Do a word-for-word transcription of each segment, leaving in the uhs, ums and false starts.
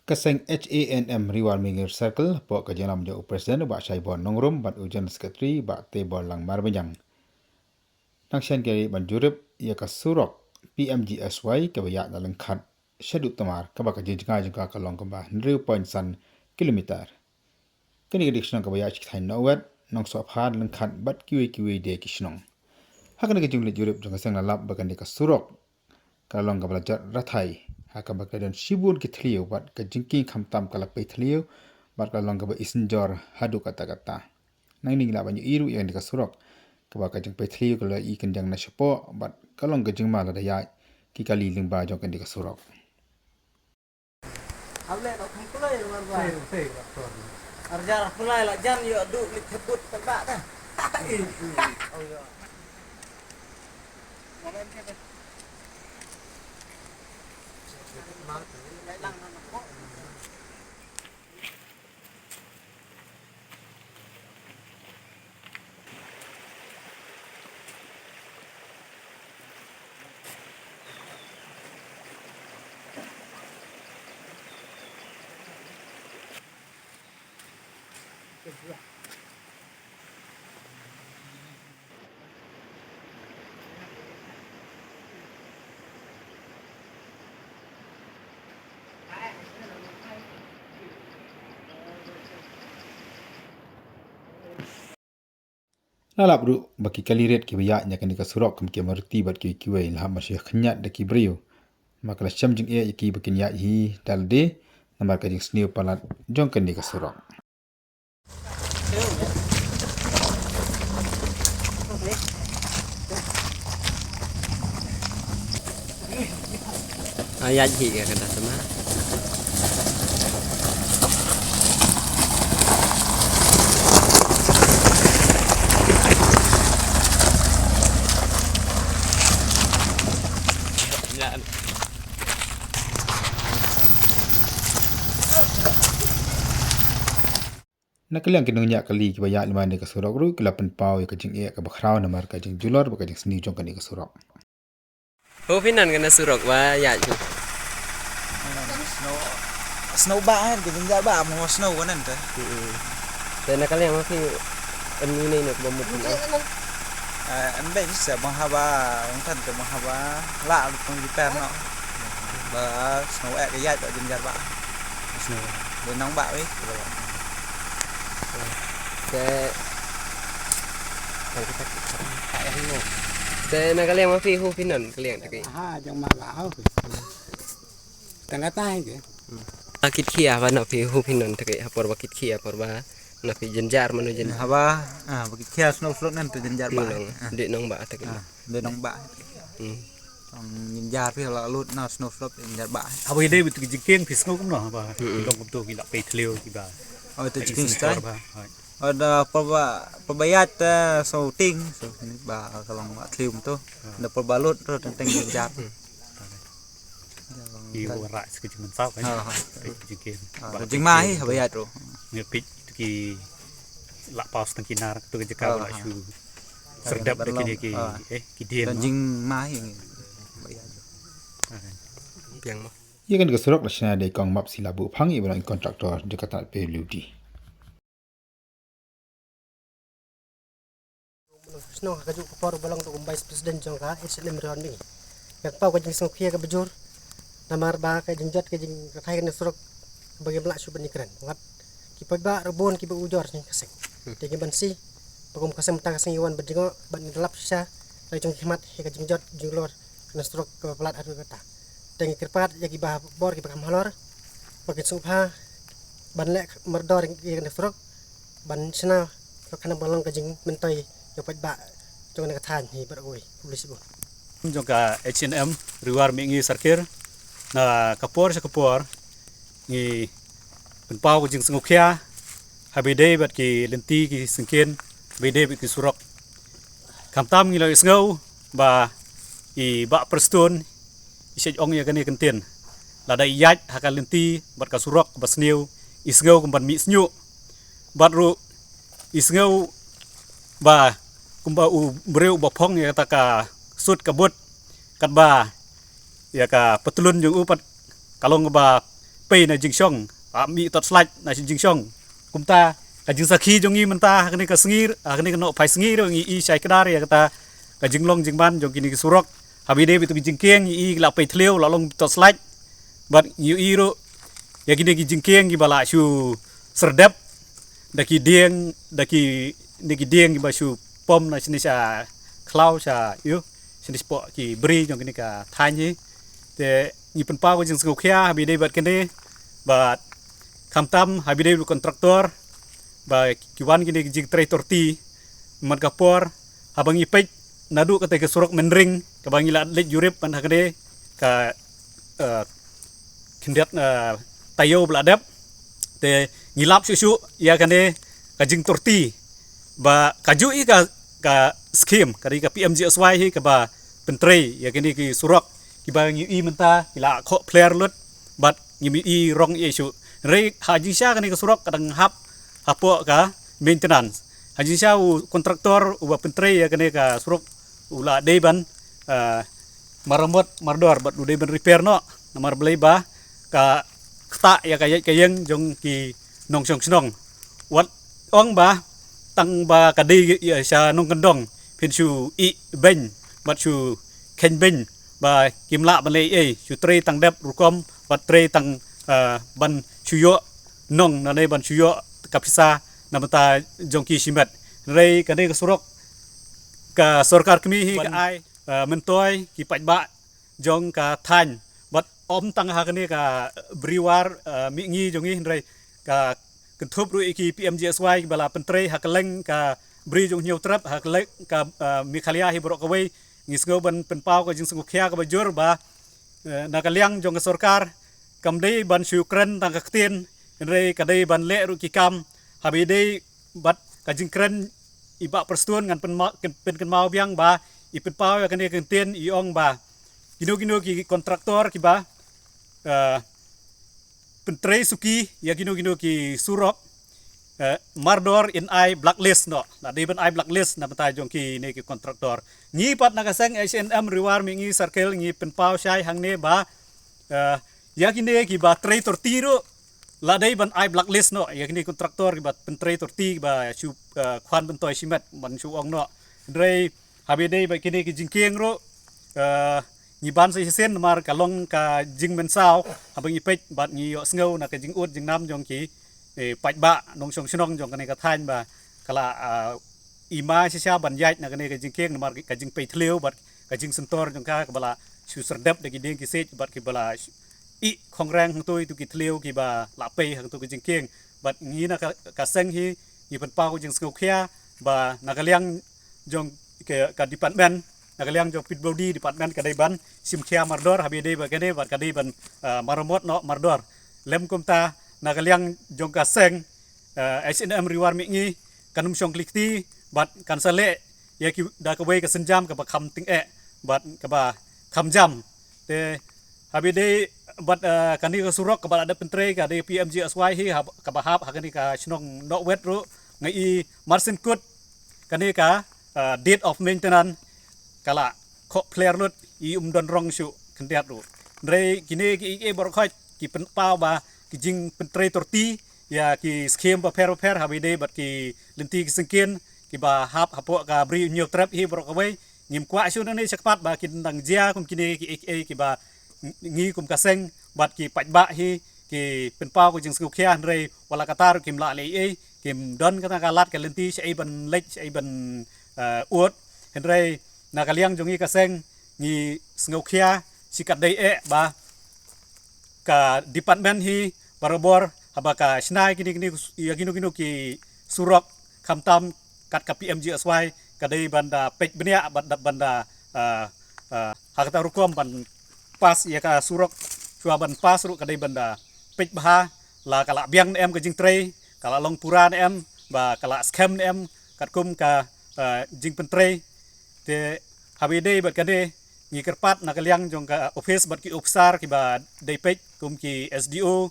Ka seng H A N M Riwar Mingir Circle, hapoh ka jingïalam jong u President, Bah Shaibor Nongrum, bad u General Secretary, Bah Tebor Langmar Banyang. Nang shen ki ban jurip ïa ka surok P M G S Y kaba ïaid na Lyngkhat Shaduh Tamar, kaba ka jingjngai jong ka ka long kaba hynriew point san kilometer. Kane ka dei ka shnong kaba ïaid sha ki thaiñ Nongwet, Nongsohpha, Lyngkhat bad kiwei kiwei de ki shnong. Ha kane ka jingleit jurip jong ka seng la lap ba kane ka surok ka long kaba la jot rathai, ha kaba ka don shibun ki thliew bad ka jingkieng khamtam ka la pei thliew, bad ka long kaba isynjor haduh katta katta. Nangne ngi lah ban ïohi ruh ïa kane ka surok kaba ka jingpei thliew ka la i kynjang na shapoh, bad ka long ka jingma lada ïaid ki kali lyngba jong kane ka surok. Arjar kulai la jan ïoh duh ni kebut tebak dah. La lap ruh ba ki kali rit kiba ïaid na kane ka surok kum ki Maruti bad kiwei kiwei la hap ban shu khñiat da ki briew. Namar ka la shem jingeh ïa ki ba kin ïaid hi da lade namar ka jingsniew palat jong kane ka surok. Ayat hi ka kata sama. Na ka liang ki nongñiah kali kiba ïaid lyngba kane ka surok ruh ki la pynpaw ïa ka jingeh kaba khraw namar ka jingjulor bad ka jingsniew jong kane ka surok. Ho phi don kane ka surok ba ïaid hi? Snow, snow ba, eh, ka jingjia ba mo snow kanan te. Hmm. Te na ka liang ma phi em ni ne ne ba mut na. Eh, em be sa bang haba, bang tan te bang haba la pang repair no. Ba snow eh ka ïaid ba jingjia ba. Snow. Dei nongbah wei. Te, te na ka liang ma phi ho phi don ka liang te ki. Ha, jong ma ba ho. Tang kata hi ke. A kit khia ba na phi ho phi don te ki ha por ba kit khia por ba na phi jynjar mano jyn. Haba, ah, ba kit khia snow slot nan te jynjar ba. Dei nongbah te ki. Ah, dei nongbah. Hmm. Tang jynjar phi la lut na snow slope jynjar ba. Haba ïadei bad ki jingkieng phi sngew kumno haba ki long kumto ki la pei thliew kiba. Oh, te jingkieng stai. Ba, hoi. Oh, da por ba, por ba ïaid, eh, snow ting, so ni ba ka long ba thliew kumto. Da por ba lut ro teng teng jynjar. Ki wanrah sa ka jingmynsaw kan. Ha, ha. Ki jingkieng. Ah, jingma hi haba ïaid ro. Ngi peit ki la paus tang ki nar to ka jaka ba la shu serdep da kine ki, eh, ki dien. Don jingma hi ngi. Biang mo. Ïa kane ka surok la shna da i kong Mapsila Buphang iba long i kontraktor jong ka tnat P W D. Shnong ha kajuh ka por ba long tu kum Vice President jong ka H L M Riwar Mingir. Nga paw ka jingsngewkhia kaba jur. Namar ba ka jingjot ka jingkthai kane ka surok kaba ngim lah shuh ban ïakren. Wat ki paidbah ruh bun kiba ujor jong ka seng. Hmm. Te ngi ban sih ba kum ka seng mynta ka seng ngi wan ban jngoh ban ngi lap shisha la jong ki khmat ïa ka jingjot jingjulor kane ka surok kaba palat haduh katta. Te ngi kyrpad ïa kiba bor kiba kham halor ba kin sngewbha ban leh mardor ïa kane ka surok ban shna ka khana ba long ka jingmyntoi ïa u paidbah jong kane ka thaiñ hi bad uwei. Publish bun. Jong ka H N M Riwar Mingir Circle na ka por sha ka por ngi pynpaw ka jingsngewkhia haba ïadei bad ki lynti ki syngkien haba ïadei bad ki surok. Khamtam ngi la ïohsngew ba i Bah Prestone i shait ong ïa kane ka ktien. Lada i ïaid ha ka lynti bad ka surok ba sniew i sngew kum ban mih shñiuh. Bad ruh i sngew ba kumba u briew ba phong ïa kata ka sut ka but katba ïa ka patlun jong u pat ka long kaba pei na jingshong, ah, mih torchlight na shi jingshong. Kumta ka jingsakhi jong ngi mynta ha kane ka sngi, ha kane ka nohphai sngi ruh ngi i shai kdar ïa kata ka jinglong jingman jong kine ki surok. Haba ïadei bad ïa ki jingkieng ngi i la pei thliew, la long torchlight. Bad ngi i ruh ïa kine ki jingkieng kiba la shu serdep da ki dieng, da kine ki dieng kiba shu pom na shane sha khlaw sha ïa shane shapoh ki bri jong kane ka thaiñ hi. Te ngi pynpaw ka jingsngewkhia haba ïadei bad kane, bad khamtam haba ïadei bad kontraktor ba ki wan kine ki jingtrei torti. Man ka por haba ngi peit naduh kata ka surok mynring kaba ngi la leit jurip man ha kane ka, eh, khyndiat, eh, taïew ba la dep. Te ngi lap shuh shuh ïa kane ka jingtorti ba ka ju i ka, ka skim ka dei ka P M G S Y hi kaba pyntrei ïa kine ki surok kiba ngi i mynta ki la khoh phler lut bad ngi i rong ïa shuh. Hynrei ha jingshisha kane ka surok ka dang hap hapoh ka maintenance. Ha jingshisha u kontraktor uba pyntrei ïa kane ka surok u la dei ban, eh, maramot mardor bad u dei ban repair noh. Namar balei ba ka ktah ïa ka ïaid ka ïeng jong ki nongshong shnong. Wat ong ba tang ba ka dei ïa sha nongkyndong phin shu ih beiñ bad shu kheiñ beiñ ba kim lah ban leh ei, shu trei tang dep rukom bad trei tang, eh, ban shu ïoh nong, nane ban shu ïoh ka pisa na bynta jong ki shimet. Hynrei kane ka surok ka sorkar kmie hi ka ai, eh, myntoi ki paidbah jong ka thaiñ bad ym tang ha kane ka Bri War, eh, Mihngi jong ngi, hynrei ka kynthup ruh ïa ki P M G S Y kiba la pyntrei ha kylleng ka bri jong Hynñiewtrep, ha kylleng ka, eh, Meghalaya hi baroh kawei. Ngi sngew ban pynpaw ka jingsngewkhia kaba jur ba, eh, na ka liang jong ka sorkar kam dei ban shu kren tang ka ktien, hynrei ka dei ban leh ruh ki kam. Haba ïadei bad ka jingkren i Bah Prestone ngan pynma-, pynkynmaw biang ba i pynpaw ïa kane ka ktien, i ong ba kino kino ki kontraktor kiba, eh, pyntrei suki ïa kino kino ki surok, eh, mardor in ai blacklist noh. La dei ban ai blacklist na bynta jong kine ki kontraktor. Ngi pat na ka seng H N M Ri War Mihngi Circle ngi pynpaw shai hangne ba, eh, ïa kine kiba trei torti ruh la dei ban ai blacklist noh ïa kine kontraktor kiba pyntrei torti kiba shu, eh, khwan myntoi shimet ban shu ong noh. Hynrei haba ïadei bad kine ki jingkieng ruh, eh, ngi ban sa shisien namar ka long ka jingmynsaw haba ngi peit bad ngi ïohsngew na ka jingud jingnam jong ki, eh, paidbah nongshong shnong jong kane ka thaiñ ba ka la, eh, i ma shisha ban ïaid na kane ka jingkieng namar ka jingpei thliew bad ka jingsyntor jong ka kaba la shu serdep da ki dieng ki siej bad kiba la shu ih khongreng hangto ïa kito ki thliew kiba la pei hangto ka jingkieng. Bad ngi na ka, ka seng hi ngi pynpaw ka jingsngewkhia ba na ka liang jong ka, ka department, na ka liang jong P W D department ka dei ban shim khia mardor haba ïadei bad kane bad ka dei ban, ah, maramot noh mardor. Lem kumta na ka liang jong ka seng, ah, H N M Ri War Mihngi kan ym shong kli kti bad kan sa leh ïa ki da kawei ka sienjam kaba kham tyngeh bad kaba kham jam. Te haba ïadei bad, eh, kane ka surok kaba la dep pyntrei ka dei P M G S Y hi hab-, kaba hap ha kane ka shnong Nohwet ruh nga i marsien kut kane ka, eh, date of maintenance ka la khoh phler lut, i ym don rong shuh khyndiat ruh. Hynrei kine ki, ki baroh khoit ki pynpaw ba ki jingpyntrei torti ïa ki skim bapher bapher haba ïadei bad ki lynti ki syngkien kiba hap hapoh ka bri Hynñiewtrep hi baroh kawei. Ngim kwah shuh nangne sha khmat ba kin dang jia kum kine ki, ki, kiba ngi kum ka seng bad ki paidbah hi ki pynpaw ka jingsngewkhia, hynrei wat la katta ruh kim lah leh ei, kim don kata ka lad ka lynti shaei ban leit shaei ban, eh, ud. Hynrei na ka liang jong ngi ka seng ngi sngewkhia shikatdei eh ba ka department hi barabor haba ka shna ïa kine, kine, ïa kino kino ki surok khamtam kat ka P M G S Y ka dei ban da peit bniah bad da ban da, ah, ah, ha kata rukom ban pass ïa ka surok, shuwa ban pass ruh ka dei ban da peit bha la ka la biang ne em ka jingtrei, ka la long pura ne em, ba ka la skhem ne em katkum ka, ah, jingpyntrei. Te haba ïadei bad kane ngi kyrpad na ka liang jong ka office bad ki officer kiba dei peit kum ki S D O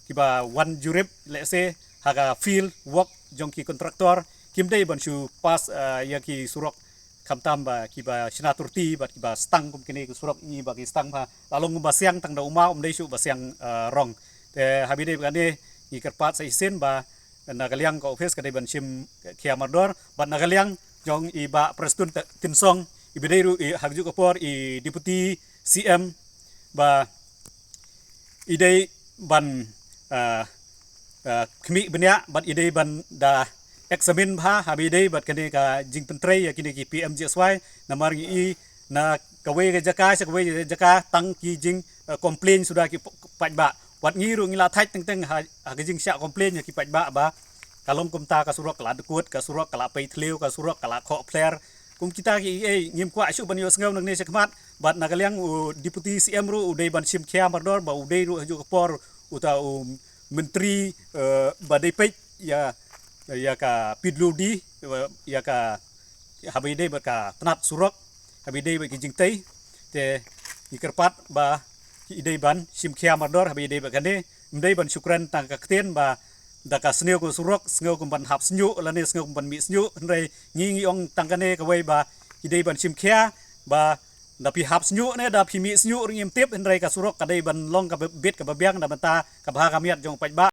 kiba wan jurip lehse ha ka field work jong ki kontraktor, kim dei ban shu pass, ah, ïa ki surok khamtam ba kiba shna torti bad kiba stang kum kine ki surok ngi ba ki stang bha, la long ba siang tang da u maw, ym dei shuh ba siang, ah, rong. Te haba ïadei bad kane ngi kyrpad sa shisien ba na ka liang ka office ka dei ban shim khia mardor, bad na ka liang jong i Bah Prestone Tynsong, i ba dei ruh i ha kajuh ka por i Deputy C M, ba i dei ban, ah, ah, khmih bniah, bad i dei ban da examine bha haba ïadei bad kane ka jingpyntrei ïa kine ki P M G S Y, namar ngi i na kawei ka jaka sha kawei ka jaka tang ki jing, eh, complain suda ki p-, paidbah. Wat ngi ruh ngi la thait teng teng ha, ha ka jingshah complain ïa ki paidbah ba ka long kumta, ka surok ka la dkut, ka surok ka la pei thliew, ka surok ka la khoh phler. Kum kita ki ei, ngim kwah shuh ban ïohsngew na kane shakhmat. Bad na ka liang u Deputy C M ruh u dei ban shim khia mardor, ba u dei ruh ha kajuh ka por uta u Myntri, eh, ba dei peit ïa, ïa ka P W D, ïa ka, haba ïadei bad ka tnat surok, haba ïadei bad ki jingtei. Te ngi kyrpad ba ki dei ban shim khia mardor haba ïadei bad kane. Ym dei ban shu kren tang ka ktien ba da ka sniew ka surok, sngew kum ban hap shñiuh lane sngew kum ban mih shñiuh, hynrei ngi ngi ong tang kane kawei ba ki dei ban shim khia, ba da phi hap shñiuh ne da phi mih shñiuh ruh ngim tip, hynrei ka surok ka dei ban long kaba bit kaba biang na ka bynta ka bha ka miat jong paidbah.